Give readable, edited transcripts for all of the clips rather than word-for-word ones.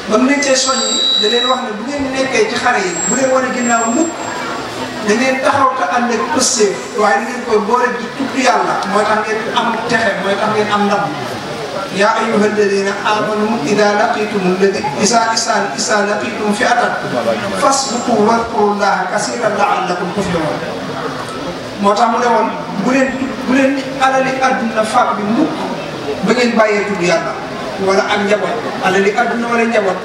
ba mu leen cee soññi da leen wax ne bu ngeen nekkee ci xare yi bu leen wane ginnaaw mukk da ngeen taxaw te ànd ak pëstéef waaye da ngeen koy boole di tudd yàlla mooy tax ngeen am texe mooy tax ngeen am ndam yaa ayyuha alladina amanu ida laqitum fi'atan fasbutu wadkurullaha kasiran la'allakum tuflihun moo tax mu ne woon bu leen alali àdduna fab bi mukk ba ngeen bàyyee tudd yàlla wala ak njaboot alali àdduna wala njaboot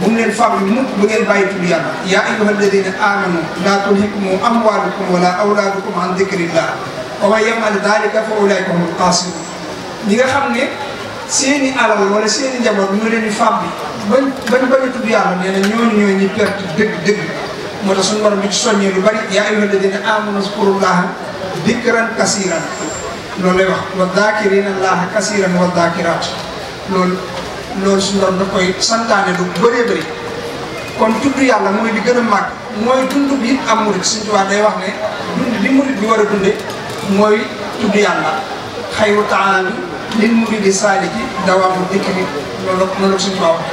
bu mu leen fab bi mukk ba ngeen bàyyee tudd yàlla yaa ayyuha alladina amanu laa tulhikum amwalukum wala awlaadukum an dikrillah wa man yaf'al dhalika fa ulaika humul khasirun ñi nga xam ne seeni alal wala seeni njaboot ñu leen di fab bi bañ bañ a tudd yàlla nee na ñooñu ñi perte dëgg moo tax suñu borom bi ci soññee lu bari yaa ayyuha alladina amanu zkurullaha dikran kasiran loolu lay wax wa dhakirina allaha kasiran wa dhakirat loolu suñu borom da koy santaane lu bëree bëri kon tudd yàlla mooy li gën a màgg mooy dund bi am murit Sëñ Tuubaa day wax ne dund bi murit bi war a dunde mooy tudd yàlla xayru taami lil muridi saaliki dawaamu dikri loolu la Sëñ Tuubaa wax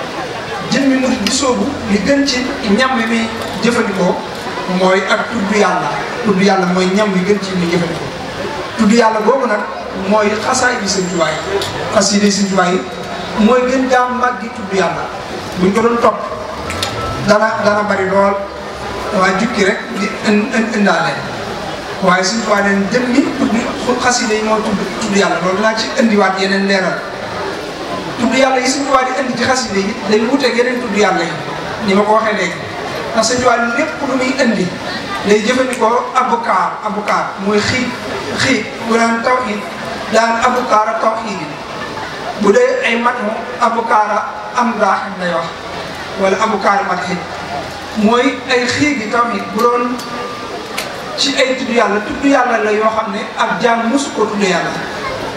jëmmi murit bi soobu li gën ci ñam bi muy jëfandikoo mooy ak tudd yàlla mooy ñam bi gën ci muy jëfandikoo tudd yàlla boobu nag mooy xasaay bi Sëñ Tuubaa yi xasida Sëñ Tuubaa yi mooy gën gaa màggi tudd yàlla buñ ko doon topp dana bari lool waaye jukki rek di indaale waaye Sëñ Tuubaa neen jëmmi tudd xasida yi moo tudd yàlla loolu dinaa ci indiwaat yeneen leeral tudd yàlla yi Sëñ Tuubaa di indi ci xasida yi day wuteeg yeneen tudd yàlla yi ni ma ko waxee léegi ndax Sëñ Tuubaa lépp lu muy indi day jëfandikoo abukaar mooy xiit bu daan tawxiid daan abukaara tawxiid bu dee ay mat mu abukaara am daax lay wax wala abukaara mat xiit mooy ay xiit yi tawxiid bu doon ci ay tudd yàlla la yoo xam ne ab jaam mosu ko tudd yàlla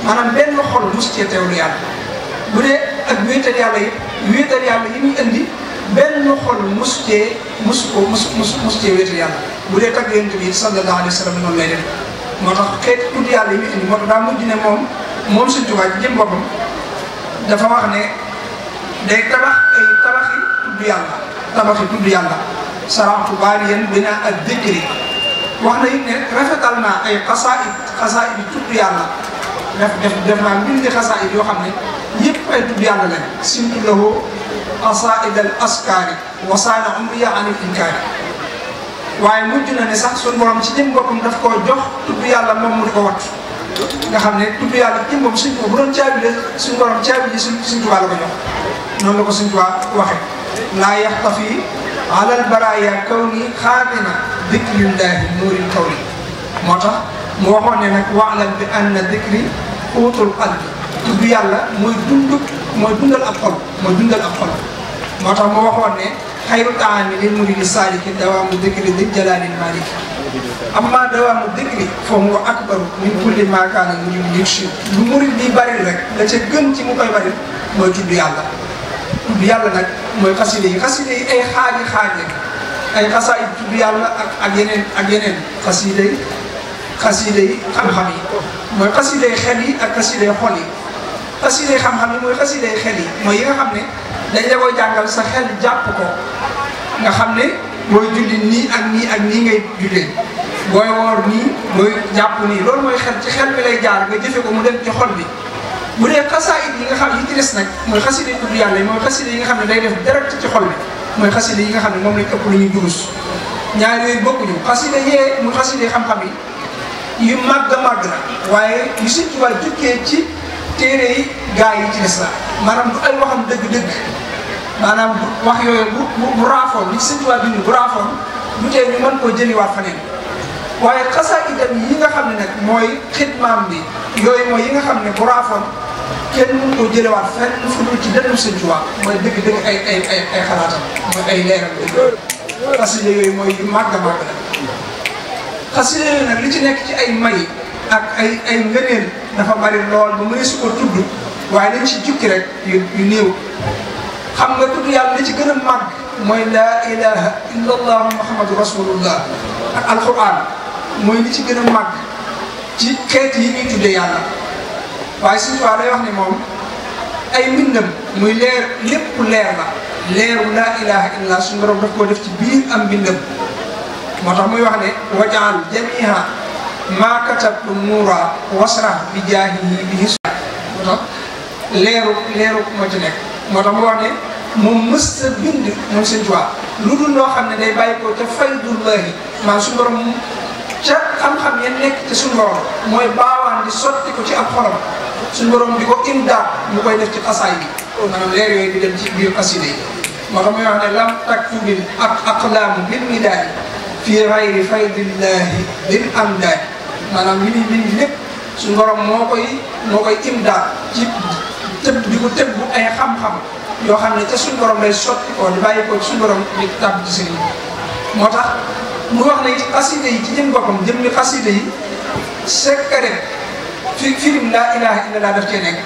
maanaam benn xol mosu cee teewlu yàlla bu dee ak wéetal yàlla yi muy indi benn xol mosu cee wéetal yàlla bu dee tagg Yonent bi sallallahu alayhi wa sallam noonu lay def moo tax xeeti tudd yàlla yi muy indi moo tax daa mujj ne moom Sëñ Tuubaa ci jëm boppam dafa wax ne day tabaxi tudd yàlla saraxtu baaliyan binaa ak dikri wax na it ne rafetal naa ay xasaayid tudd yàlla def naa mbindi xasaayid yoo xam ne yëpp ay tudd yàlla lañ simtu lahu xasaayid al askaari wasaana umriya anil inkaari waaye mujj na ne sax suñu borom ci jëm boppam daf koo jox tudd yàlla moom mu di ko wattu nga xam ne tudd yàlla jëm boppam suñ ko bu doon caabi la suñu borom caabi ji Sëñ Tuubaa la ko jox noonu la ko Sëñ Tuubaa waxee laa yaxtafi alal baraaya kaw ni xaatina dikrillahi nuuril kawni moo tax mu waxoon ne nag waalam bi anna dikri xuutul qalbi tudd yàlla mooy dundal ab xol moo tax mu waxoon ne xayru taami lil muridi saaliki dawaamu dikri di jalaalil maliki amma dawaamu dikri fa huwa akbaru min kulli maa kaana muridu yurshid lu murid bi bari rek la ca gën ci mu koy bari mooy tudd yàlla nag mooy xasida yi ay xaaji ay xasaayid tudd yàlla ak yeneen xasida yi xam-xam yi mooy xasida yi xel yi ak xasida yi xol yi xasida yi xam-xam yi mooy xasida yi xel yi mooy yi nga xam ne dañ la koy jàngal sa xel jàpp ko nga xam ne booy julli nii ak nii ngay jullee booy woor nii booy jàpp nii loolu mooy xel ci xel bi lay jaar nga jëfe ko mu dem ci xol bi bu dee xasaayid yi nga xam yi ci des nag mooy xasida yi tudd yàlla yi mooy xasida yi nga xam ne day def direct ci xol bi mooy xasida yi nga xam ne moom lañ ëpp lu ñuy durus ñaar yooyu bokkuñu xasida yee muy xasida yi xam-xam yi yu màgg la waaye yu Sëñ Tuubaa jukkee ci téere yi gaa yi ci des la maanaam du ay waxam dëgg-dëgg maanaam wax yooyu bu raafoon li Sëñ Tuubaa bind bu raafoon du tee ñu mën koo jëliwaat faneen waaye xasaayidam yi nga xam ne nag mooy xidmaam bi yooyu mooy yi nga xam ne bu raafoon kenn mën koo jëlewaat fenn fu dul ci dënnu Sëñ Tuubaa mooy dëgg-dëgg ay xalaatam mooy ay leeram dëgg xasida yooyu mooy yu màgg la xasida yooyu nag li ci nekk ci ay may ak ay ngëneel dafa bari lool ba mënee su ko tudd waaye dañ ci jukki rek yu néew xam nga tudd yàlla li ci gën a màgg mooy laa ilaha illa allah muhammadu rasulullah ak alquran mooy li ci gën a màgg ci xeet yi ñuy tuddee yàlla waaye Sëñ Tuubaa day wax ne moom ay mbindam muy leer lépp leer la leeru laa ilaha illallah suñu borom daf koo def ci biir am bindam moo tax muy wax ne wajaal jamiha maa katabtu nuura wasra bi jaahihi bi hisba moo tax leeru moo ci nekk moo tax mu wax ne moom mës a bind moom Sëñ Tuubaa lu dul loo xam ne day bàyyi ko ca faydullahi maanaam suñu borom ca xam-xam ya nekk ci suñu borom mooy baawaan di sotti ko ci ab xolam suñu borom di ko imdaad mu koy def ci xasaay bi maanaam leer yooyu di dem ci biir xasida yi moo tax muy wax ne lam taktubil ak aqlaamu bil midaadi fii xayri faydillahi bil amdaadi maanaam li muy bind lépp suñu borom moo koy imdaad ci tëb di ko tëb bu ay xam-xam yoo xam ne ca suñu borom lay sotti ko di bàyyi ko suñu borom di tàbb ci sëriñ moo tax mu wax ne xasida yi ci jëm boppam jëm ni xasida yi sekkare firim laa ilaha illallah daf cee nekk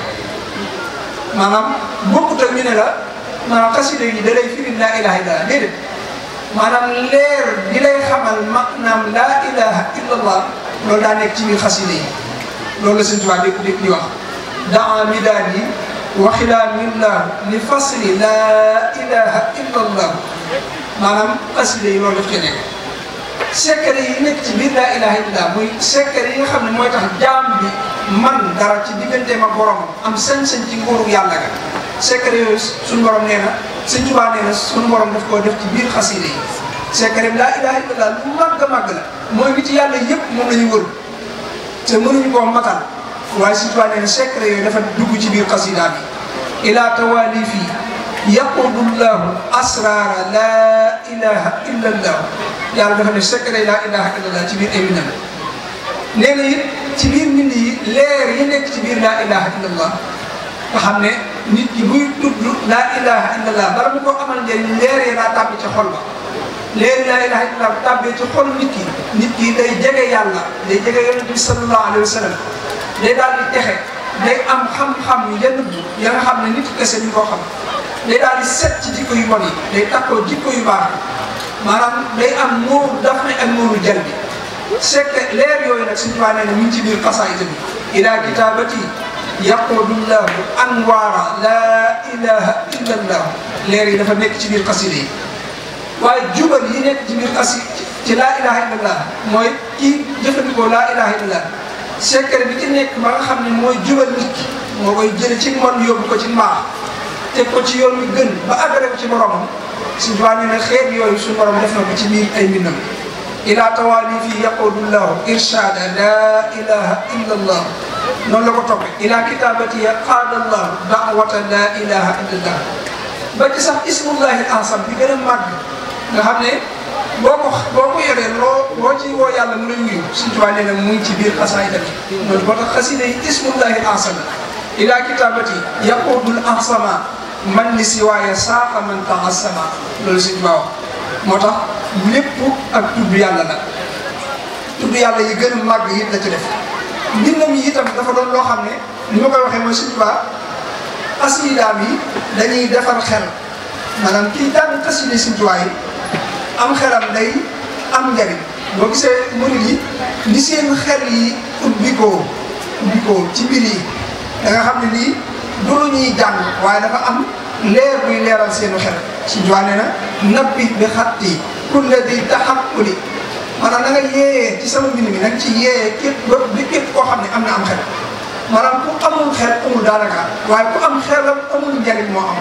maanaam bokkut ak ñu ne la maanaam xasida yi da lay firim laa ilaha illallah déedéet maanaam leer di lay xamal maanaam laa ilaha illallah loolu daa nekk ci biir xasida yi loolu la Sëñ Tuubaa di wax daa midaad yi waxilaa millah li fasli laa ilaha illallah maanaam xasida yi loolu daf cee nekk secret yi nekk ci biir laa ilaha illallah muy secret yi nga xam ne mooy tax jaam bi man dara ci digganteem ak borom am sañ-sañ ci nguurug yàlla ga secret yooyu suñu borom nee na Sëñ Tuubaa nee na suñu borom daf koo def ci biir xasida yi secret laa ilaha illallah lu màgg a màgg la mooy nit yàlla yëpp moom la ñu wër te mënuñu koo matal waaye Sëñ Tuubaa nee na secret yooyu dafa dugg ci biir xasida bi ila tawalifi yaqudullahu asrara laa ilaha illallah yàlla dafa ne secret laa ilaha illallah ci biir ay mbindam nee na it ci biir mbind yi leer yi nekk ci biir laa ilaha illallah nga xam ne nit ki buy tudd laa ilaha illallah bala mu ko amal njëriñ leer yi daa tàbbi ci xol ba leer laa ilaha illallah bu tàbbee ci xol nit ki day jege yàlla day jege yonent bi sallallahu alayhi wa sallam day daal di texe day am xam-xam yu yenn ya nga xam ne nit kese ñu koo xam day daal di set ci jikko yu bon yi day takkoo jikko yu baax maanaam day am nuuru daf ne ak nuuru jal bi sekk leer yooyu nag Sëñ Tuubaa nee na mu ngi ci biir xasaayid bi ila kitabati yaqudullahu anwaara laa ilaha illallah leer yi dafa nekk ci biir xasida yi waaye jubal yi nekk ci biir xasida ci laa ilaha illallah mooy kii jëfandikoo laa ilaha illallah secret bi ci nekk ba nga xam ne mooy jubal nit ki moo koy jële ci mbon yóbbu ko ci mbaax teg ko ci yoon wi gën ba àggale ko ci boromam Sëñ Tuubaa nee na xeet yooyu suñu borom def na ko ci biir ay mbindam ila tawalifi yaqudullahu irshada la ilaha illa allah noonu la ko toppe ila kitabati qaadallahu da'wata la ilaha illa allah ba ci sax ismullahi ansam bi gën a màgg nga xam ne boo ko yoree boo ci woo yàlla mu lay wuyu Sëñ Tuubaa nee na mu ngi ci biir xasaayid bi loolu boo tax xasida yi ismullahi ansam ila kitabati yaqudul ansama man li siwaaya saaqa man tahassama loolu Sëñ Tuubaa moo tax lépp ak tudd yàlla la tudd yàlla yi gën a màgg it la ci def mbindam yi itam dafa doon loo xam ne ni ma koy waxee mooy Sëñ Tuubaa xasidaam yi dañuy defar xel maanaam kii daan xasida Sëñ Tuubaa yi am xelam day am njariñ boo gisee murid yi ni seen xel yi ubbikoo ci mbir yi da nga xam ne lii du lu ñuy jàng waaye dafa am leer buy leeral seenu xel Sëñ Tuubaa nee na nabbi bi xatti kulla di taxakkuli maanaam da nga yeeyee ci sama mbind mi da nga ci yeeyee képp koo xam ne am na am xel maanaam ku amul xel amul daanaka waaye ku am xelam amul njariñ moo am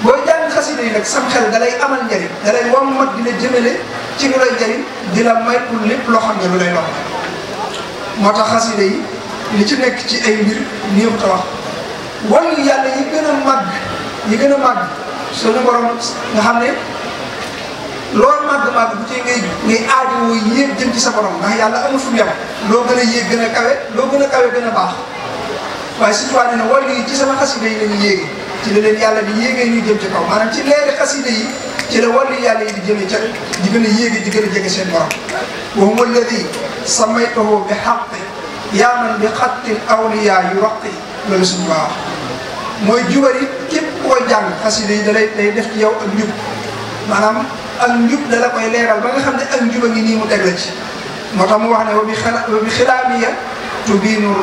booy jàng xasida yi nag sam xel da lay amal njariñ da lay wommat di la jëmale ci lu lay njariñ di la may pour lépp loo xam ne lu lay lox moo tax xasida yi li ci nekk ci ay mbir néew ta wax wàllu yàlla yi gën a màgg suñu borom nga xam ne loolu màgg bu tey ngay aajowoo yéeg jëm ci sa borom ndax yàlla amul fu mu yem loo gën a yéeg gën a kawe loo gën a kawe gën a baax waaye Sëñ Tuubaa nee na wàllu yi ci sama xasida yi la ñu yéegee ci la leen yàlla di yéegee ñuy jëm ci kaw maanaam ci leeri xasida yi ci la wàllu yàlla yi di jëmee ca di gën a yéegee di gën a jege seen borom wa huwa alladi samaytahu bi haqqi yaa man bi xattil awliyaa yu raqi loolu Sëñ Tuubaa wax mooy jubari képp koo jàng xasida yi day def ci yow ak njub maanaam ak njub da la koy leeral ba nga xam ne ak njuba ngi nii mu teg la ci moo tax mu wax ne wa bi xilaamiya tubiinu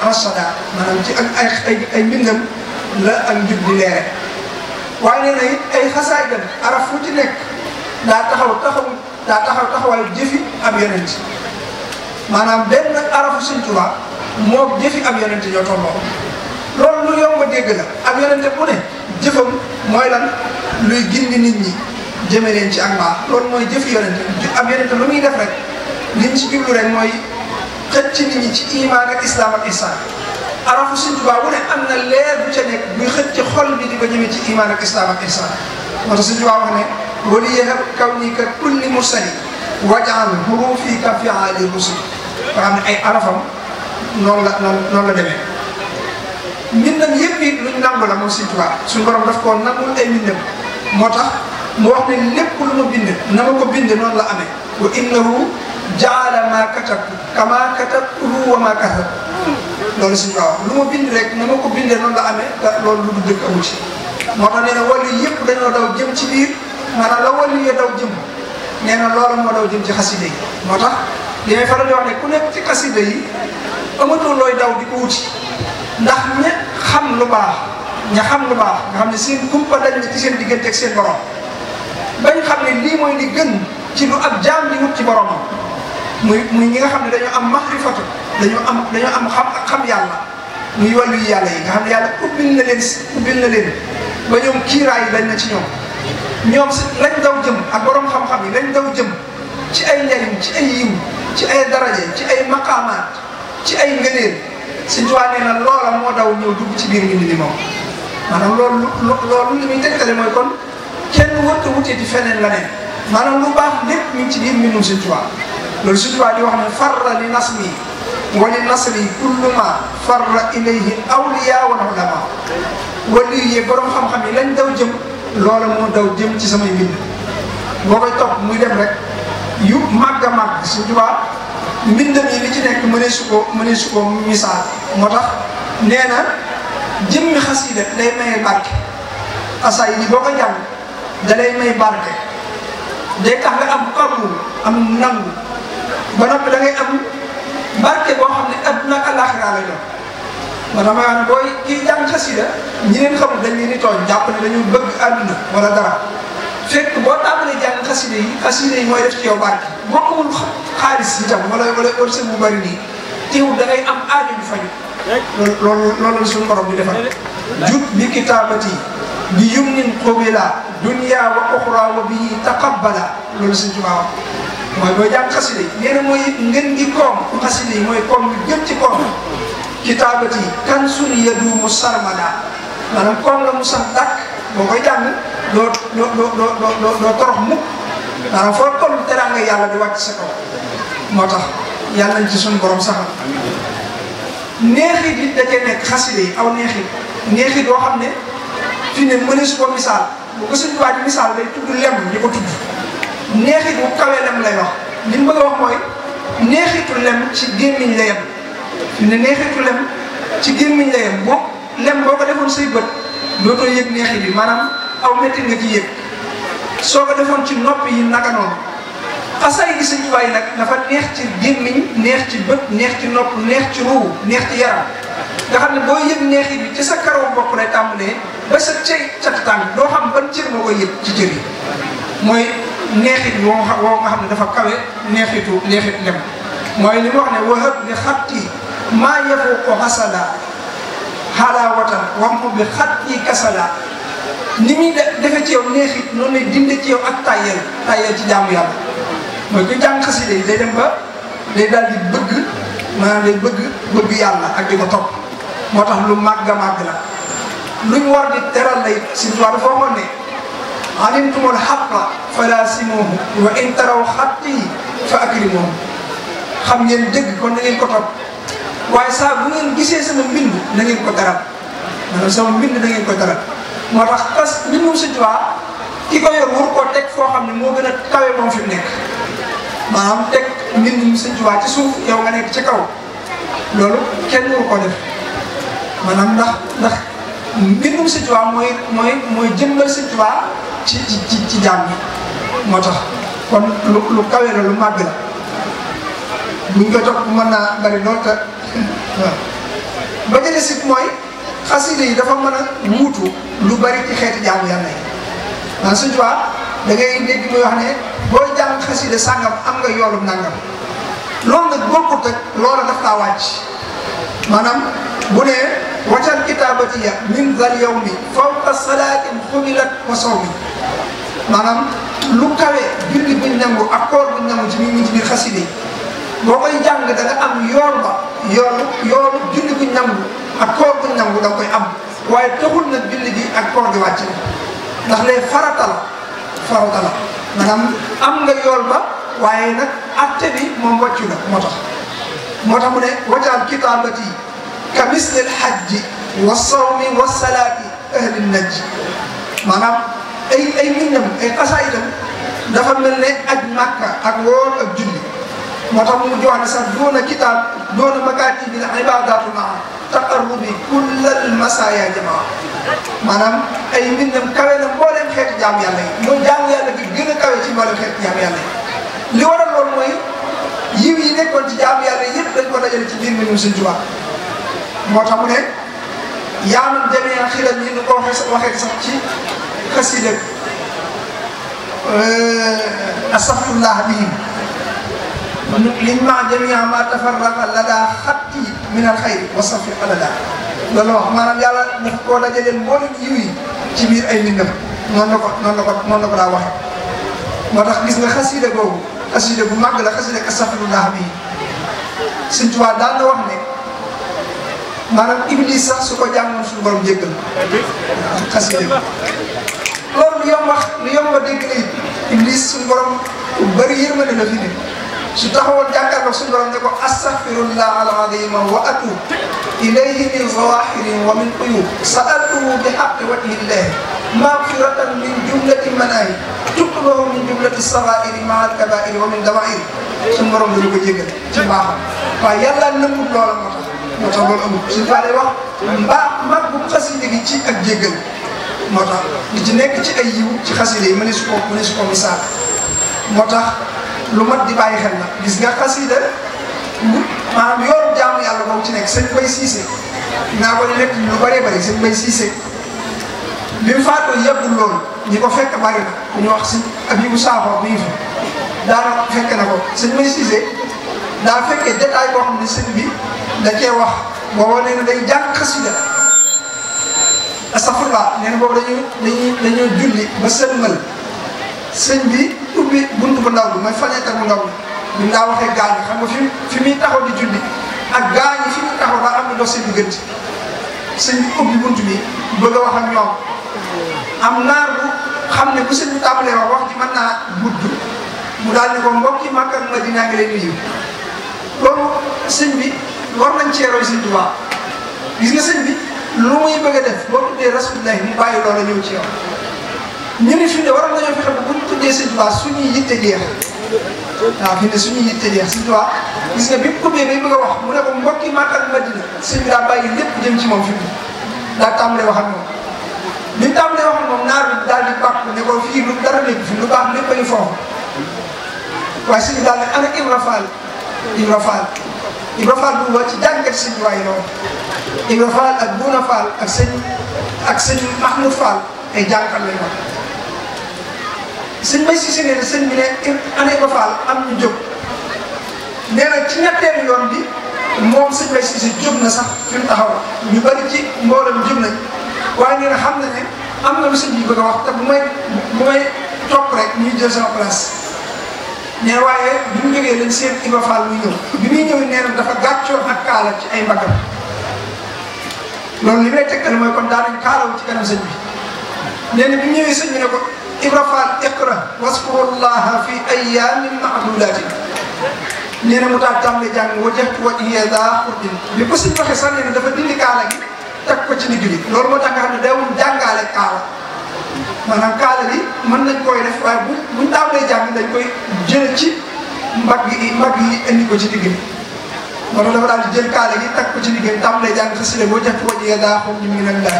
rashada maanaam ci ak ay mbindam la ak njub di leere waaye nee na it ay xasaay dem araf fu ci nekk daa taxawaayu jëfi ab yonent maanaam benn arafu Sëñ Tuubaa moo jëfi ab yonent ñoo tolloo loolu lu yomb a dégg la ab yonent bu ne jëfam mooy lan luy gindi nit ñi jëme leen ci ak mbaax loolu mooy jëfi yonent ab yonent lu muy def rek liñ ci jublu rek mooy xëcc nit ñi ci iman ak islam ak ihsan arafu Sëñ Tuubaa bu ne am na leer bu ca nekk buy xëcc xol bi di ko jëme ci iman ak islam ak ihsan moo tax Sëñ Tuubaa wax ne wali yahab kaw nii ka kulli mursali wajal hurufi ka fi'ali rusul nga xam ne ay arafam noonu la demee mbindam yëpp it luñ nangu la moom Sëñ Tuubaa suñu borom daf koo nangul ay mbindam moo tax mu wax ne lépp lu ma bind na ma ko bind noonu la amee wa innahu jaala ma katabtu kama katabtuhu wa ma katabtu loolu Sëñ Tuubaa wax lu ma bind rek na ma ko bindee noonu la amee te loolu lu du dëkk amu ci moo tax nee na wàllu yëpp dañoo daw jëm ci biir maanaam la wàllu ya daw jëm nee na loolu moo daw jëm ci xasida yi moo tax li may faral di wax ne ku nekk ci xasida yi amatoo looy daw di ko wuti ndax ña xam lu baax nga xam ne seen kumpa dañ ci seen diggante ak seen borom bañ xam ne lii mooy li gën ci lu ab jaam di wut ci boromam muy ñi nga xam ne dañoo am mahrifatu dañoo am xam yàlla muy wàllu yi yàlla yi nga xam ne yàlla ubbil na leen ba ñoom kiiraay yi dañ na ci ñoom lañ daw jëm ak borom xam-xam yi lañ daw jëm ci ay njariñ ci ay yiw ci ay daraje ci ay maqaamaat ci ay ngëneel Sëñ Tuubaa nee na loola moo daw ñëw dugg ci biir mbind mi moom maanaam loolu li muy tegtale mooy kon kenn warta wutee ci feneen la neen maanaam lu baax lépp mi ngi ci biir mbindum Sëñ Tuubaa loolu Sëñ Tuubaa di wax ne farra li nasmi wa li nasri kullu ma farra ilayhi awliya wal ulama wali yi borom xam-xam yi lañ daw jëm loola moo daw jëm ci samay mbind boo koy topp muy dem rek yu màgg a màgg Sëñ Tuubaa mbindam yi li ci nekk mënee su ko misaal moo tax nee na jëmmi xasida day maye barke xasaay yi boo ko jàng da lay may barke day tax nga am qabul am nangu ba noppi da ngay am barke boo xam ne adduna ak àllaaxira lay doon moo tax ma ne booy kii jàng xasida ñi leen xamul dañ leen di tooñ jàpp ne dañu bëgg adduna wala dara fekk boo tàmbalee jàng xasida yi mooy def ci yow barke boo amul xaalis itam wala wërsëg bu bari nii teewul da ngay am aajo ju faju loolu la suñu borom bi defal jut bi kitaabati bi yumnin qubila dunya wa uxra wa bihi taqabbala loolu Sëñ Tuubaa wax mooy booy jàng xasida yi nee na mooy ngeen gi koom xasida yi mooy koom bi gën ci koom kitaabati kan suni yadumu sarmada maanaam koom la mu sax dàkk boo koy jàng doo torox mukk maanaam foo toll teraanga yàlla di wàcc sa kaw moo tax yàlla nañ ci suñu borom saxal neexit it da cee nekk xasida yi aw neexit yoo xam ne fi ne mënees ko misaal bu ko Sëñ Tuubaa di misaal day tudd lem di ko tudd neexit bu kawee lem lay wax li mu bëgg a wax mooy neexitu lem ci gémmiñ la yem fi ne neexitu lem ci gémmiñ la yem boo ko defoon say bët dootoo yëg neexit bi maanaam aw métti nga ci yëg soo ko defoon ci nopp yi naka noonu xasaay gi Sëñ Tuubaa yi nag dafa neex ci gémmiñ neex ci bët neex ci nopp neex ci ruu neex ci yaram nga xam ne boo yëg neexit bi ci sa karaw bopp lay tàmbalee ba sa cat tànk doo xam ban cër moo koy yëg ci cër yi mooy neexit bi woo nga xam ne dafa kawe neexit lem mooy li mu wax ne wahab li xatti maa yefu ko xasada xalaawatan wam bi xatti kasada ni muy defe ci yow neexit noonu lay dinde ci yow ak tàyyeel ci jaamu yàlla mooy ku jàng xasida yi day dem ba day daal di bëgg maanaam day bëgg yàlla ak di ko topp moo tax lu màgg la luñ war di teral lay Sëñ Tuubaa dafa waxoon ne alimtumul xaqa fala simuhu wa in taraw xatti fa akrimuhu xam ngeen dëgg kon na ngeen ko topp waaye saa bu ngeen gisee sama mbind na ngeen ko teral maanaam sama mbind na ngeen ko teral moo tax parce que mbindum Sëñ Tuubaa ki ko yor war koo teg foo xam ne moo gën a kawe moom fi mu nekk maanaam teg mbindum Sëñ Tuubaa ci suuf yow nga nekk ci kaw loolu kenn waru ko def maanaam ndax mbindum Sëñ Tuubaa mooy jëmbal Sëñ Tuubaa ci jaam bi moo tax kon lu kawe la lu màgg la buñ ko topp mën naa bari lool te waaw ba ca des it mooy xasida yi dafa mën a muutu lu bari ci xeeti jaamu yàlla yi maanaam Sëñ Tuubaa da ngay dégg muy wax ne booy jàng xasida sàngam am nga yoolum nangam loolu nag bokkut ak loola daf laa wàcc maanaam bu ne wajal kitaabatiya min zal yawmi fawqa salaatin xumilat wa sawmi maanaam lu kawe julli buñ nangu ak koor buñ nangu ci biir xasida yi boo koy jàng da nga am yool ba yoolu julli buñ nangu ak koor buñ nangu da nga koy am waaye taxul nag julli gi ak koor gi wàcc na ndax lee farata la maanaam am nga yool ba waaye nag atte bi moom wàccu na moo tax mu ne wajal kitaabati ka misli lxajji wa sawmi wa salaati ahli najji maanaam ay mbindam ay xasaayidam dafa mel ne aj Makka ak woor ak julli moo tax mu jox ne sax doona kitaab doona makaatibi l ibaadaatu maa taqarrubi kullal masaaya jamaa maanaam ay mbindam kawe na mbooleem xeeti jaamu yàlla yi mooy jaamu yàlla gi gën a kawe ci mbooleem xeeti jaamu yàlla yi li waral loolu mooy yiw yi nekkoon ci jaamu yàlla yëpp dañ ko dajale ci biir mbindum Sëñ Tuubaa moo tax mu ne yaaman jamia xilam yi nu ko waxee sax ci xasida astafirullah bihim liñ ma jamia ma tafarraqa ladaa xatti min al xayri wa safi alada loolu wax maanaam yàlla dafa koo dajaleen mboolem yiw yi ci biir ay mbindam noonu la ko daa waxe moo tax gis nga xasida boobu xasida bu màgg la xasida astafirullah bihim Sëñ Tuubaa daan na wax ne maanaam iblis sax su ko jàngoon suñu borom jéggal xasida bi loolu lu yomb a dégg la it iblis suñu borom bëri yërmande la fi ne su taxawoon jàkkaarloo suñu borom ne ko astaghfirullah al-azima wa atuub ilayhi min zawahirin wa min uyub sa'altuhu bi haqqi wajhillahi maghfiratan min jumlati manaahi tuqbahu min jumlati sagairi ma al-kabairi wa min dawairi suñu borom dañu ko jéggal ci mbaaxam waaye yàlla nëmmut loola moo tax loolu amul suñu faa lay wax mag bu xasida gi ci ak jéggal moo tax li ci nekk ci ay yiw ci xasida yi mu ne su ko misaal moo tax lu mat di bàyyi xel la gis nga xasida maanaam yoonu jaamu yàlla boobu ci nekk sëñ Bay Siise naa ko nekk lu bëree bëri sëñ Bay Siise bi mu faatoo yëggul loolu ñi ko fekk bari na ku ñu wax si Abibu Saaxo bii fi daana fekk na ko sëñ Bay Siise daa fekkee détail boo xam ne sëñ bi da cee wax booba nee na day jàng xasida astafurlah nee na boobu dañoo julli ba sëlmal sëñ bi ubbi buntu bu ndaw bi mooy fenêtre bu ndaw bi ñu daa waxee gaañ xam nga fi muy taxaw di julli ak gaañ yi fi muy taxaw daa am na dox seen diggante sëñ bi ubbi buntu bi bëgg a wax ak ñoom am naar bu xam ne bu sëñ bi tàmbalee wax ji mën naa gudd mu daal ne ko mbokki Makka ak Madina ngi leen nuyu loolu sëñ bi war nañ cee roy Sëñ Tuubaa gis nga sëñ bi lu muy bëgg a def boo tuddee Rasulullah mu bàyyi loola ñëw ci yow ñu ni fi ne waroon nañoo fexe ba bu ñu tuddee Sëñ Tuubaa suñuy yitte jeex waaw fi ne suñuy yitte jeex Sëñ Tuubaa gis nga bi mu ubbee bay bëgg a wax mu ne ko mbokki Makka ak Madina sëñ bi daa bàyyi lépp jëm ci moom fi mu daa tàmbalee wax ak moom bi mu tàmbalee wax ak moom naar bi daal di bàq ne ko fii lu dara nekk fi lu baax lépp a ngi foofu waaye sëñ bi daal ne ana Ibra Fall bu ci jàngat sëñ waay loolu Ibra Fall ak Buna Fall ak sëñ Mahmoud Fall ay jànkat lay wax sëñ Bay Siise nee na sëñ bi ne ana Ibra Fall am ñu jóg nee na ci ñetteelu yoon bi moom sëñ Bay Siise jóg na sax fi mu taxaw ñu bari ci mbooloo mi jóg nañ waaye nee na xam na ne am na lu sëñ bi bëgg a wax te bu may topp rek ñuy jël sama place mais waaye bi mu jógee lañ seen Ibra Fall muy ñëw bi muy ñëw nee na dafa gàccoon ak kaala ci ay mbagam loolu li may tegtal mooy kon daanañ kaalawu ci kanam sëñ bi nee na bi mu ñëwee sëñ bi ne ko Ibra Fall iqra waskurullaha fi ayyamin ma'dudatin nee na mu taal tàmbali jàng wajjahtu wajhiya daa xurdin bi ko sëñ waxee sax nee na dafa dindi kaala gi teg ko ci digg bi loolu moo tax nga xam ne dawul jàngaale kaala maanaam kaala bi mën nañ koy def waaye buñ tàmbalee jàng dañ koy jële ci mbagg yi indi ko ci digg bi moo tax dafa daal di jël kaala gi teg ko ci digg bi tàmbalee jàng xasida boo jëf wajhiya daa xurdin min Allah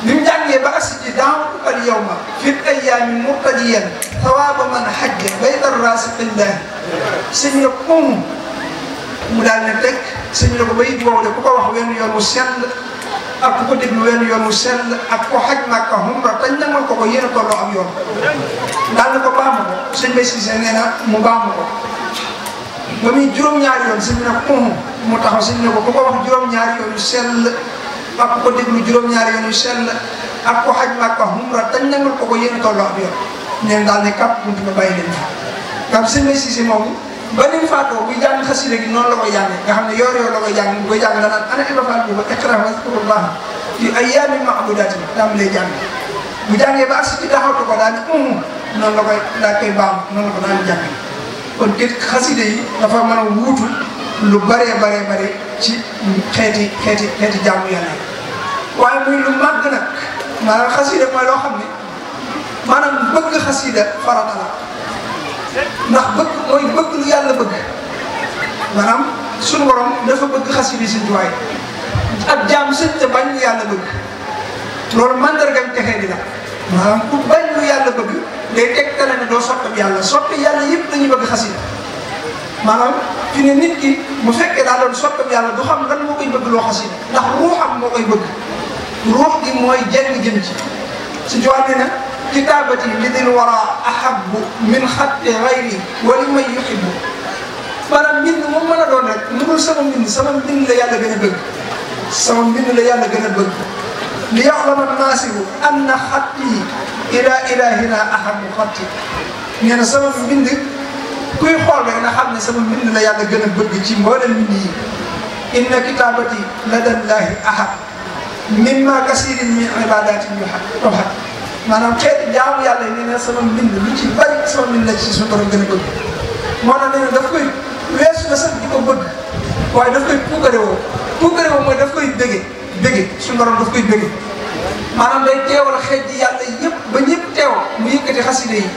bi mu jàngee ba agsi ci daawatu al yawma fi ayyaami murtadiyan thawaaba man hajja bayta rasiqillah sëñ ne mu daal ne teg sëñ ne ko bayit boobu de ku ko wax wenn yoon mu sell ak ku ko déglu wenn yoon wu sell ak ko xaj Makka umra tañ nangal ko yéen a tolloo am yoon daal na ko baamu ko sëñ Bay Cissé nee na mu baamu ko ba muy juróom-ñaari yoon sëñ bi ne ko mu taxaw sëñ ne ko ku ko wax juróom-ñaari yoon yu sell ak ku ko déglu juróom-ñaari yoon yu sell ak ko xaj Makka umra tañ nangal ko yéen a tolloo am yoon neen daal ne kàpp buntu ba bàyyi leen fa sëñ Bay Cissé moomu ba ni mu faatoo buy jàng xasida gi noonu la koy jàngee nga xam ne yor la koy jàng bu koy jàng danaan ana Ibra Fall bi ba iqra waskurullah fi ayyaamin ma'duudaat daam lay jàng bu jàngee ba agsi ci taxawtu ko daal ne noonu la koy daa koy baam noonu la ko daan jàng kon kit xasida yi dafa mën a wuutu lu bare ci xeeti jaamu yàlla waaye muy lu màgg nag maanaam xasida mooy loo xam ne maanaam bëgg xasida farata la ndax bëgg mooy bëgg lu yàlla bëgg maanaam suñu borom dafa bëgg xasida Sëñ Tuubaa ak jaam sëñ te bañ lu yàlla bëgg loolu mandargam texee di la maanaam ku bañ lu yàlla bëgg day tegtale ne doo soppam yàlla soppi yàlla yëpp dañuy bëgg xasida maanaam fi ne nit ki bu fekkee daa doon soppam yàlla du xam lan moo koy bëgg loo xasida ndax ruuxam moo koy bëgg ruux gi mooy jeng jëm ci Sëñ Tuubaa nee na kitaabati li dil wara ahabbu min xatti gayri wa li may yuhibbu maanaam mbind moom mën a doon rek mu dul sama mbind la yàlla gën a bëgg sama mbind la yàlla gën a bëgg li yaxlama naasiru anna xatti ila ilahina ahabbu xatti nee na sama mbind kuy xool rek na xam ne sama mbind la yàlla gën a bëgg ci mboolem mbind yi inna kitaabati ladallahi ahab mimma kasirin min ibadatin yuhab maanaam xeeti jaamu yàlla yi nee na sama mbind lu ci bari sama mbind la ci suñu borom gën a bëgg moo tax nee na daf koy weesu na sax di ko bëgg waaye daf koy puukarewoo mooy daf koy bëgge suñu borom daf koy bëgge maanaam day teewal xeet yi yàlla yëpp ba ñëpp teew mu yëkkati xaside yi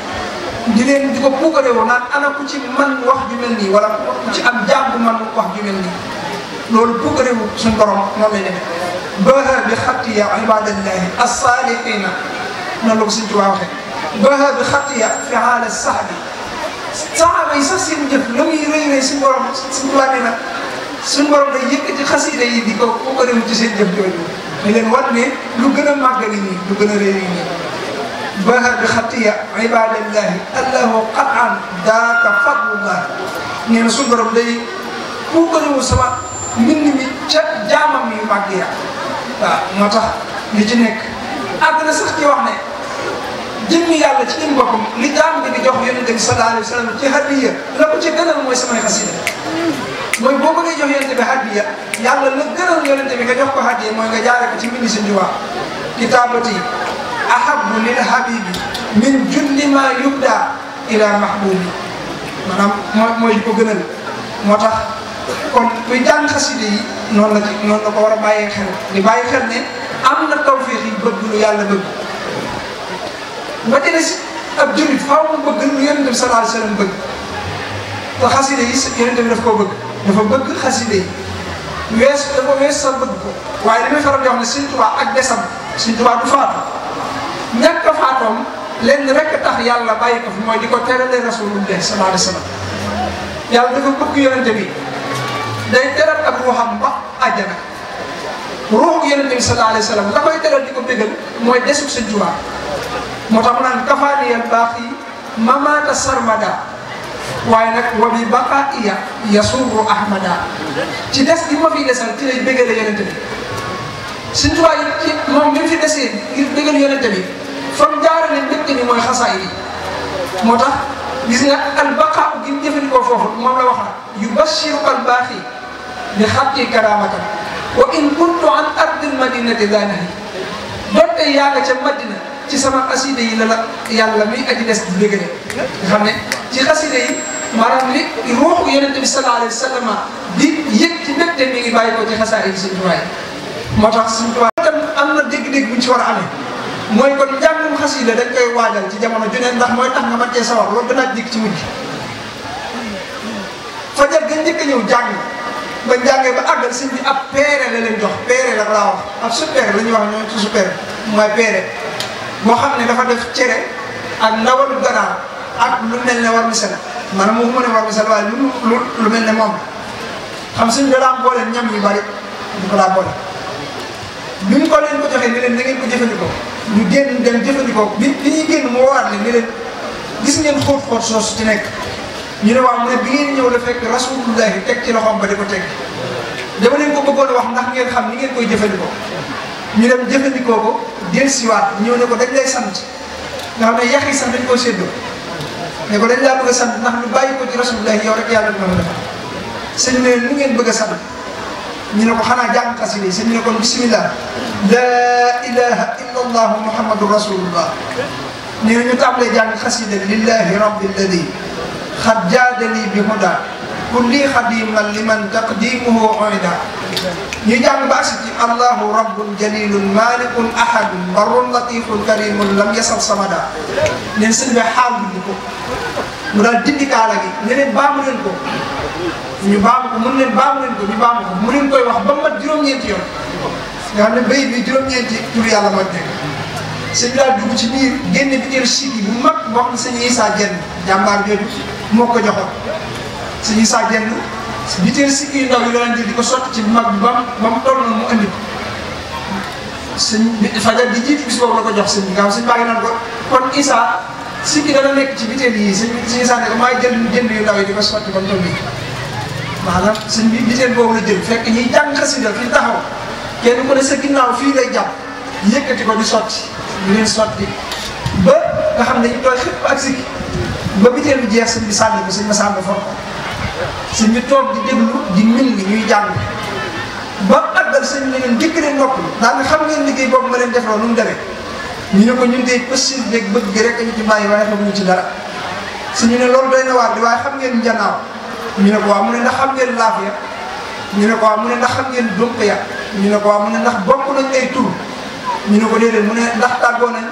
di leen di ko puukarewoo naan ana ku ci man wax ju mel nii wala ku ci am jaam bu man wax ju mel nii loolu puukarewu suñu borom moom lay demee baha bi xattiya ibadallahi as-salihina noonu la ko Sëñ Tuubaa waxee baha bi xattiya fi haala saxbi saxaaba yi sax seen jëf la muy rëy suñu borom Sëñ Tuubaa nee na suñu borom day yëkkati xasida yi di ko réew ci seen jëf jooju di leen wan ne lu gën a màggali nii lu gën a rëy nii baha bi xattiya ibadallahi allahu qatan daaka fadlullah nee na suñu borom day réew sama mbind mi ca jaamam yu màgg ya waaw moo tax li ci nekk àgg na sax ci wax ne jëmmi yàlla ci jëm boppam li jaam bi di jox yonent bi sallallahu alayhi wa sallam ci hadiya la ko ci gënal mooy samay xasida mooy boo bëggee jox yonent bi hadiya yàlla la gënal yonent bi nga jox ko hadiya mooy nga jaare ko ci mbindi Sëñ Tuubaa kitaabati ahabbu lil habibi min julli ma yubda ila mahbubi maanaam mooy li ko gënal moo tax kon kuy jàng xasida yi noonu la ko war a bàyyee xel di bàyyi xel ne am na tawfiix yi bëgg lu yàlla bëgg ba ci des ab jullit faaw mu bëgg lu yonent bi sallallahu alayhi wa sallam bëgg te xasida yi yonent bi daf koo bëgg dafa bëgg xasida yi dafa wees sa bëgg ko waaye li may faral di wax ne Sëñ Tuubaa ak desam Sëñ Tuubaa du faatu ñàkk a faatoom lenn rek tax yàlla bàyyi ko fi mooy di ko terale rasulullah sallallahu alayhi wa sallam yàlla dafa bëgg yonent bi day teral ak ruuxam ba àjjana ruuxu yonent bi sallallahu alayhi wa sallam la koy teral di ko bégal mooy desug Sëñ Tuubaa moo tax mu naan kafaaniyal baax yi mamaata sarmada waaye nag wa bi baqaiya yasuru ahmada ci des gi ma fiy desal ci lay bégale yonent bi Sëñ Tuubaa yi ci moom mi fi desee ngir bégal yonent bi fa mu jaarale mbégte ni mooy xasaay yi moo tax gis nga al baqaa gi mu jëfandikoo foofu moom la wax na yubashiru al baaxi bi xatti karamatan wa in kuntu an ardil madinati daanahi donte yaa nga ca Madina ci sama xasida yi la yàlla mi aji des di bégale nga xam ne ci xasida yi maanaam li ruuxu yonente bi sallallahu alayhi wa sallam di yëg ci mbégte mi ngi bàyyi ko ci xasaay yi Sëñ Tuubaa moo tax Sëñ Tuubaa tam am na dégg-dégg bu ñu ci war a amee mooy kon njàngum xasida dañ koy waajal ci jamono ju ne ndax mooy tax nga mën cee sawar loolu danaa dikk ci mujj fajar ga njëkk a ñëw jàng ba jàngee ba àggal sëñ bi ab peere la leen jox peere la laa wax ab super la ñuy wax ñoom ci super mooy peere boo xam ne dafa def cere ak ndawalu ganaar ak lu mel ne war misel maanaam moo ne war misel waaye lu mel ne moom xam sëñ bi daa boole ñam yu bari du ko daa boole bi mu ko leen ko joxee ne leen na ngeen ko jëfandikoo ñu génn dem jëfandikoo bi ñuy génn mu woowaat leen ne leen gis ngeen xóot soosu ci nekk ñu ne waaw mu ne bi ngeen ñëw la fekk rasulullahi teg ci loxoom ba di ko teg dama leen ko bëggoon a wax ndax ngeen xam ni ngeen koy jëfandikoo ñu dem jëfandikoo ko dellusiwaat ñëw ne ko dañ lay sant nga xam ne yax yi sax dañ koo séddoo ne ko dañ laa bëgg a sant ndax ñu bàyyi ko ci rasulullahi yow rek yàlla dina ma defal sëñ ne lu ngeen bëgg a sant ñu ne ko xanaa jàng xasida yi sëñ ne kon bismillah laa ilaha illa allahu muhammadu rasulullah nee na ñu tàmbalee jàng xasida lillahi rabbil ladi xad jaadali bi huda kulli xadiman liman taqdimuhu oida ñu jàng ba agsi ci allahu rabbun jalilun malikun ahadun barun latifun karimun lam yasal samada neen sëñ bi xaal bi ko mu daal dindi kaala gi ne leen baamu leen ko ñu baamu ko mun leen baamu leen ko ñu baamu ko mu leen koy wax ba mat juróom-ñeenti yoon nga xam ne béy bi juróom-ñeenti tur yàlla mooy nekk sëñ bi daal dugg ci biir génne bi teel sigi bu mag boo xam ne sëñ Issa Dieng jàmbaar jooju moo ko joxoon sëñ Issa Dieng bi teel sigi yu ndaw yi la leen jël di ko sotti ci bu mag bi ba mu toll na mu andi ko sëñ bi fajar di jiitu bis boobu la ko jox sëñ bi nga xam sëñ baa ngi naan ko kon Issa sigi dana nekk ci biteel yi sëñ Issa ne ko maa jël jënd yu ndaw yi di ko sotti ba mu toll nii maanaam sëñ bi biteel boobu la jël fekk ñuy jàng xasida fi taxaw kenn ku ne sa ginnaaw fii lay jàpp yëkkati ko di sotti di leen sotti ba nga xam ne ñu tooy xëpp ak sikki ba biteel bi jeex sëñ bi sànni ko sëñ ma sànni for ko sëñ bi toog di déglu di mil ni ñuy jàng ba àggal sëñ bi ne leen dëkk leen nopp daanaka xam ngeen liggéey boobu ma leen defloo nu mu demee ñu ne ko ñun de possible beeg bëgg gi rek ñu ci bàyyi waaye xamuñu ci dara suñu ne loolu doy na waar di waaye xam ngeen njanaaw ñu ne ko waaw mu ne ndax xam ngeen laaf ya ñu ne ko waaw mu ne ndax xam ngeen dómp ya ñu ne ko waaw mu ne ndax bokk nañ ay tur ñu ne ko déedéet mu ne ndax tàggoo nañ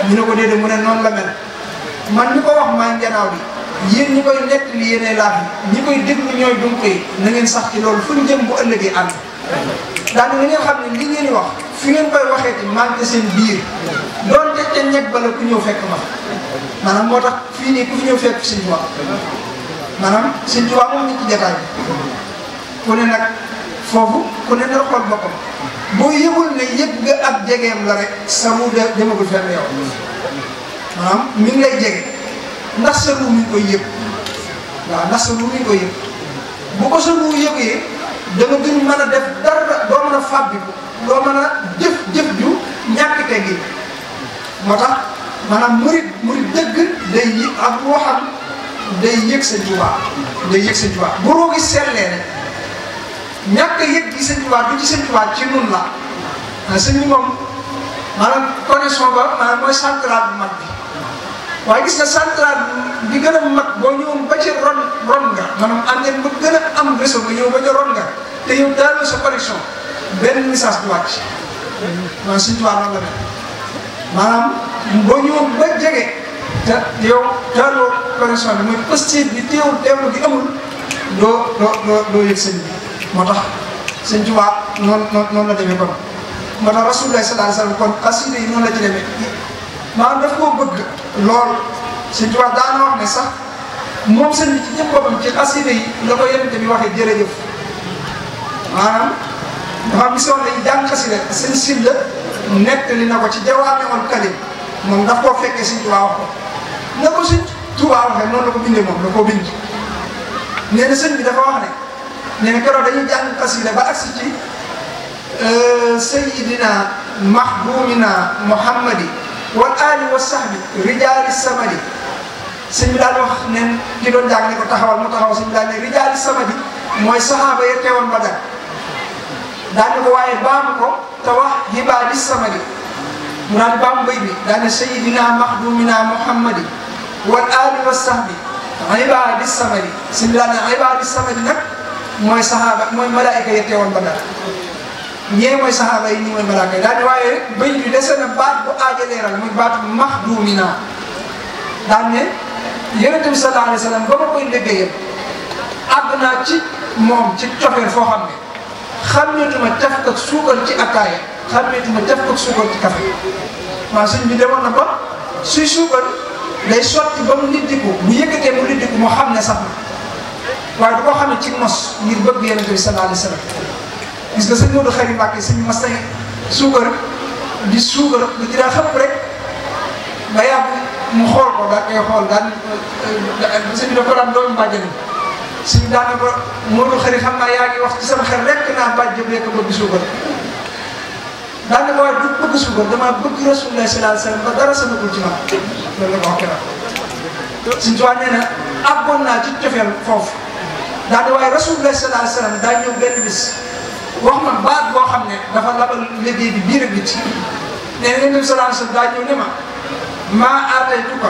ñu ne ko déedéet mu ne noonu la mel man ñu ko wax maa njanaaw bi yéen ñi koy nett li yéenee laaf yi ñi koy déglu ñooy dómp yi na ngeen sax ci loolu fu ñu jëm bu ëllëgee ànd daanaka na ngeen xam ne li ngeen di wax fi ngeen koy waxee ci manqué seen biir doonte ca ñeg bala ku ñëw fekk ma maanaam moo tax fii nii ku fi ñëw fekk Sëñ Tuubaa maanaam Sëñ Tuubaa moom ñu ci jotaay bi ku ne nag foofu ku ne na xool boppam boo yëgul ne yëg nga ab jegeem la rek sa mu demagul fenn yow maanaam mi ngi lay jege ndax sa ruu mi ngi koy yëg waaw ndax sa ruu mi ngi koy yëg bu ko sa ruu yëgee da nga gën mën a def dara doo mën a fàbbiku doo mën a jëf ju ñàkk teggi moo tax maanaam murit dëgg day yëg ak ruuxam day yëg Sëñ Tuubaa day yëg Sëñ Tuubaa bu roo gi sellee rek ñàkk yëg gi Sëñ Tuubaa du ci Sëñ Tuubaa ci nun la sëñ bi moom maanaam connexion ba maanaam mooy central bu mag bi waaye gis nga central bi gën a mag boo ñëwoon ba ci ron nga maanaam antenne ba gën a am réseau nga ñëw ba ca ron nga te yow daaloo sa connexion benn message du wàcc maanaam Sëñ Tuubaa noonu la mel maanaam boo ñëwoon ba jege te yow daaloo connexion bi mooy positif bi teewlu gi amul doo yëg sëñ bi moo tax Sëñ Tuubaa noonu la demee kon moo tax Rasulullah sallallahu alayhi wa sallam kon xasida yi noonu la ci demee maanaam daf koo bëgg lool Sëñ Tuubaa daana wax ne sax moom sëñ bi ci ñëpp boppam ci xasida yi la ko Yonent bi waxee jërëjëf maanaam dafa gisoon ne jàng xasida sëñ Silla nettali na ko ci Jawaami'ul Kalim moom daf koo fekkee Sëñ Tuubaa wax ko na ko Sëñ Tuubaa waxee noonu la ko bindee moom da koo bind nee na sëñ bi dafa wax ne nee na keroog dañuy jàng xasida ba agsi ci sayyidina mahbubina muhammadi wal ali wa sahbi rijaali samadi sëñ bi daal wax ne ki doon jàng ne ko taxawal mu taxaw sëñ bi daal ne rijaali samadi mooy saxaaba ya teewoon Badar daal ne ko waaye baamu ko te wax hibaadi samadi mu daal baamu bay bi daal ne sayyidina mahbubina muhammadi wal ali wa sahbi hibaadi samadi sëñ bi daal ne hibaadi samadi nag mooy saxaaba mooy malaayika ya teewoon Badar ñee mooy saxaaba yi ñii mooy malaaka yi daal di waaye bëy bi dese na baat bu aaja leeral muy baatu maxduumina daal ne Yonent bi sallallahu alayhi wa sallam ba ma koy liggéeyal àgg naa ci moom ci cofeel foo xam ne xàmmeetuma taf ak suukar ci ataaya xàmmeetuma taf ak suukar ci café waaw sëñ bi demoon na ba suy suukar day sotti ba mu liddiku bu yëkkatee mu liddiku mu xam ne sax na waaye du ko xam ne ci mos ngir bëgg Yonent bi sallallahu alayhi wa sallam gis nga sëñ Modou Khari Mbacke sëñ mas suukar di suukar lu ci daa xëpp rek ba yàgg mu xool ko daal koy xool daan sëñ bi da ko daan doomu bàjjani sëñ bi daan na ko Modou Khari xam naa yaa ngi wax ci sama xel rek naa bàjj bi rekk bëgg suukar daan na ko waaye du bëgg suukar damaa bëgg Rasulullah sallallahu alayhi wasallam ba dara sanagul ci man loolu la ko wax keroog sëñ Tuubaa nee na àggoon naa ci cofeel foofu daan na waaye Rasulullah sallallahu alayhi wasallam daa ñëw benn bis wax ma baat boo xam ne dafa labal liggéey bi biir ak biti nee na Nabi sallallahu alayhi wasallam daa ñëw ne ma maa aataytuka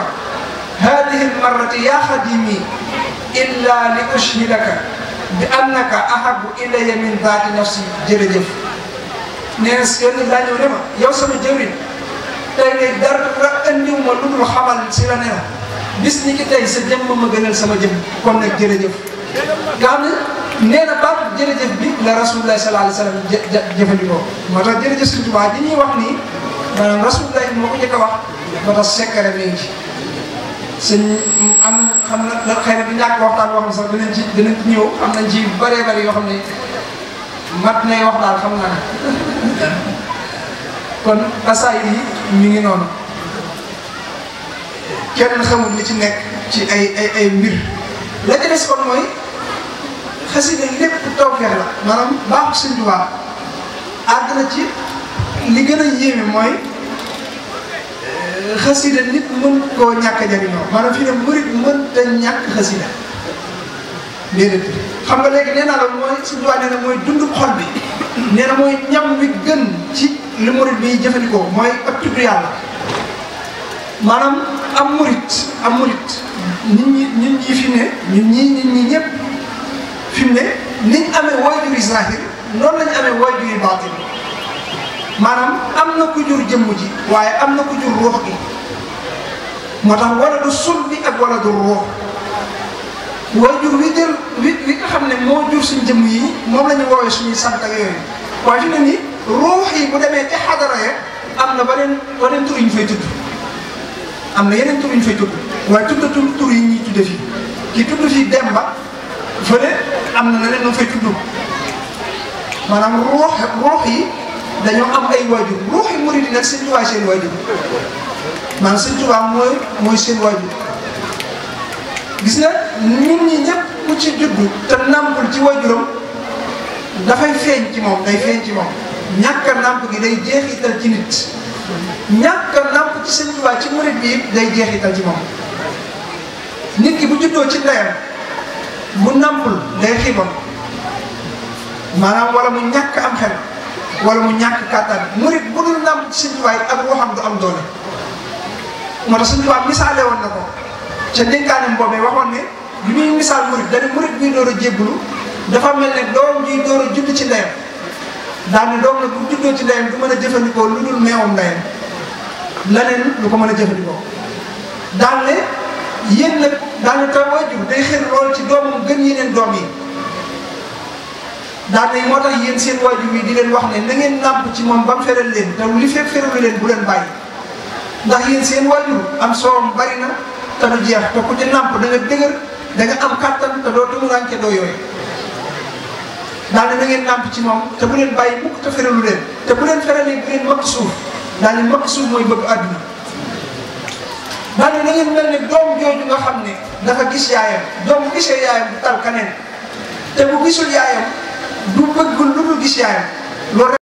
hadihi almarrati ya xadimi illa li ushhidaka bi annaka ahabu ilayya min daati nafsi jërëjëf nee na yéen daa ñëw ne ma yow sama jëwriñ tey ngay dara andiw ma lu dul xamal si la ne la bis ni ki tey sa jëmm ma gënal sama jëmm kon nag jërëjëf nga xam ne nee na baatu jërëjëf bi la Rasulullah sallallahu alayhi wasallam jëfandikoo moo tax jërëjëf Sëñ Tuubaa di ñuy wax nii maanaam Rasulullah moo ko njëkk a wax moo tax sekkare mi ngi ci sëñ am na xam na xëy na du ñàkk waxtaan boo xam ne sax dinañ ci ñëw am nañ ci bëree bëri yoo xam ne mat nay wax daal xam naa ne kon asaay yi ñu ngi noonu kenn xamul li ci nekk ci ay mbir la ca des kon mooy xasida lépp tawfeex la maanaam baaxu Sëñ Tuubaa àgg na ci li gën a yéeme mooy xasida nit mën koo ñàkk a jariñoo maanaam fii ne murit mënta ñàkk xasida déedéet xam nga léegi nee naa la mooy Sëñ Tuubaa nee na mooy dund xol bi nee na mooy ñam wi gën ci li murit bi jëfandikoo mooy ak tudd yàlla maanaam am murit nit ñi fi ne nit ñi ñëpp fi mu ne niñ amee waajuri zahir noonu lañu amee waajuri baatin maanaam am na ku jur jëmm ji waaye am na ku jur ruux gi moo tax wala du sul bi ak wala du ruux waajur wi jël wi nga xam ne moo jur suñ jëmm yi moom la ñu woowee suñuy sant ak yooyu waaye fi ne nii ruux yi bu demee ca xadara ya am na beneen tur yi ñu fay tudd am na yeneen tur yi ñu fay tudd waaye tuddatul tur yi ñuy tudde fii kii tudd fii Demba fële am na leneen nu fay tudd maanaam ruux yi dañoo am ay waajur ruux yi murid yi nag Sëñ Tuubaa seen waajur maanaam Sëñ Tuubaa mooy seen waajur gis nga ñun ñi ñëpp ku ci juddu te nampul ci waajuram dafay feeñ ci moom day feeñ ci moom ñàkk a namp gi day jeexital ci nit ñàkk a namp ci Sëñ Tuubaa ci murid bi day jeexital ci moom nit ki bu juddoo ci ndeyam bu nampul day xiibam maanaam wala mu ñàkk am xel wala mu ñàkk kàttan murid bu dul namp ci Sëñ Tuubaa ak waxam du am doole moo tax Sëñ Tuubaa misaale woon na ko ca dénkaanem boobee waxoon ne bi muy misaal murid dañu murid buy door a jébbalu dafa mel ne doom juy door a judd ci ndeyam daal ne doom nag bu juddoo ci ndeyam du mën a jëfandikoo lu dul meewam ndeyam leneen lu ko mën a jëfandikoo daal ne yéen nag daal ne taw waajur day xër lool ci doomam gën yeneen doom yi daal ne moo tax yéen seen waajur yi di leen wax ne na ngeen nàmp ci moom ba mu feral leen te li fekk feralu leen bu leen bàyyi ndax yéen seen waajur am soowam bari na te du jeex te ku ci nàmp da nga dëgër da nga am kattan te doo tumuraanke doo yooyu daal ne na ngeen nàmp ci moom te bu leen bàyyi mukk te feralu leen te bu leen feralee bu leen makk suuf daal ne makk suuf mooy bëgg àdduna daal ne na ngeen mel ne doom jooju nga xam ne dafa gis yaayam doom bu gisee yaayam du tal kaneen te bu gisul yaayam du bëgg lu dul gis yaayam loolu